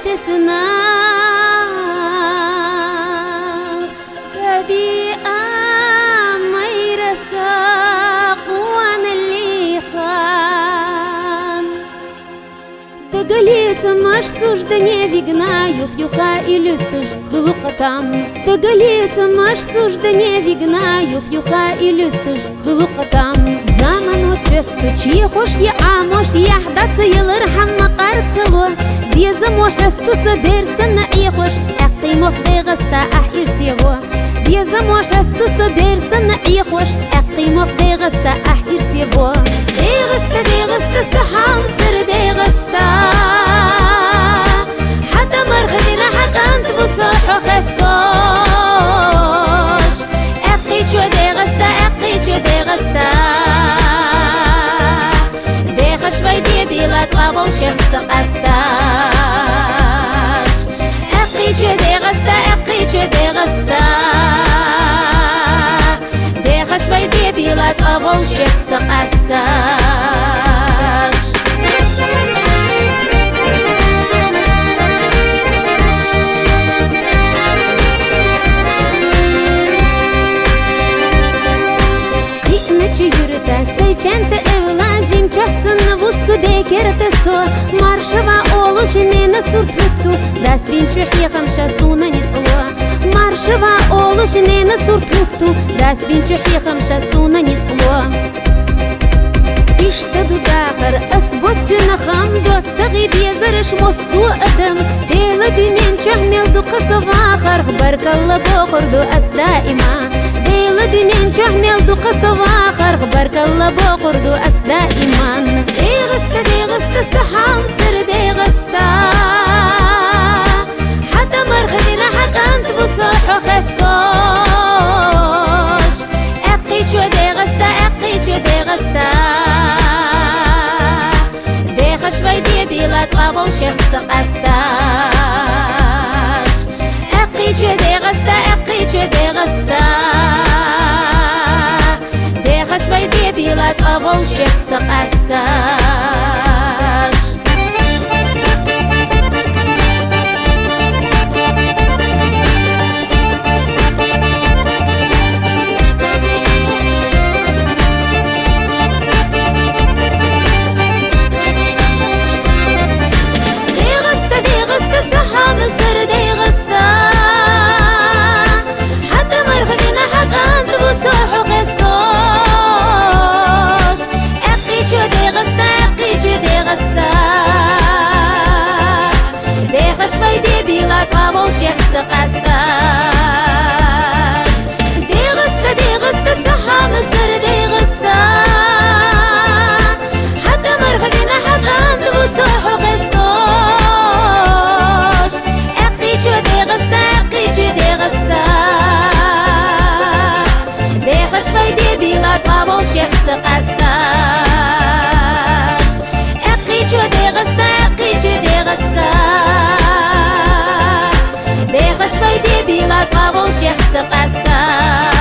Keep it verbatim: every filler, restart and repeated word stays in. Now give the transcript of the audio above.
Тесна кади амайраса къуанлихан. Дэгээлицамаш суждэнэ вигна юх-юха илюстуш хылукъатам. Дэгээлицамаш суждэнэ вигна юх-юха илюстуш хылукъатам. Замано цэсту чи хош я амош яхьдаца ялыр хамма къарцало. Дезамо хьэсту со берсэнэ ихош, экъимох Дэгэста ахь ирсего. Дезамо хьэсту со берсэнэ ихош, экъимох Дэгэста ахь ирсего. Дэгэста, Дэгэста, сахьам сыр Дэгэста. Хьатамар хвена хьакъант вусо хьо хестош. Экъичо Дэгэста, экъичо Дэгэста. Дэхэш вай дебила цӀавол шехцэ къэсташ. Экъичо Дэгэста, экъичо Дэгэста. Дэхэш вай дебила цӀавол шехцэ къэсташ. Къиинэчы юрта, сай чанта эвла, жим чахсына вусу декерта со. Маршава олуш нэнэ суртуту, дас бинчу хихамша суна ницло. Маршава олуш нэнэ суртуту, дас бинчу хихамша суна ницло. Ишта дудахар ас боцюна хам дот. Тагъи безэрыш мосу адам, Дэла дунен чохь мел дукха со вахарх, баркалла бохурду ас даима. Дэла дунен чохь мел дукха со вахарх, баркалла бохурду ас даиман. Дэгэста, Дэгэста, сахьам сыр Дэгэста. Хьатамар хвена хьакъант вусо хьо хестош. Экъичо Дэгэста, экъичо Дэгэста. Дэхэш вай дебила цӀавол шехцэ къэсташ. Экъичо Дэгэста, экъичо Дэгэста. Дэхэш вай дебила цӀавол шехцэ къэсташ. Дэгэста, Дэгэста, сахьам сыр Дэгэста. Хьатамар хвена хьакъант вусо хьо хестош. Экъичо Дэгэста, экъичо Дэгэста. Дэхэш вай дебила цӀавол шехцэ къэсташ. Дэгэста, Дэгэста, сахьам сыр Дэгэста. Хьатамар хвена хьакъант вусо хьо хестош. Экъичо Дэгэста, экъичо Дэгэста. Дэхэш вай дебила цӀавол шехцэ къэсташ. Экъичо Дэгэста, экъичо Дэгэста. Дэхэш вай дебила цӀавол шехцэ къэсташ.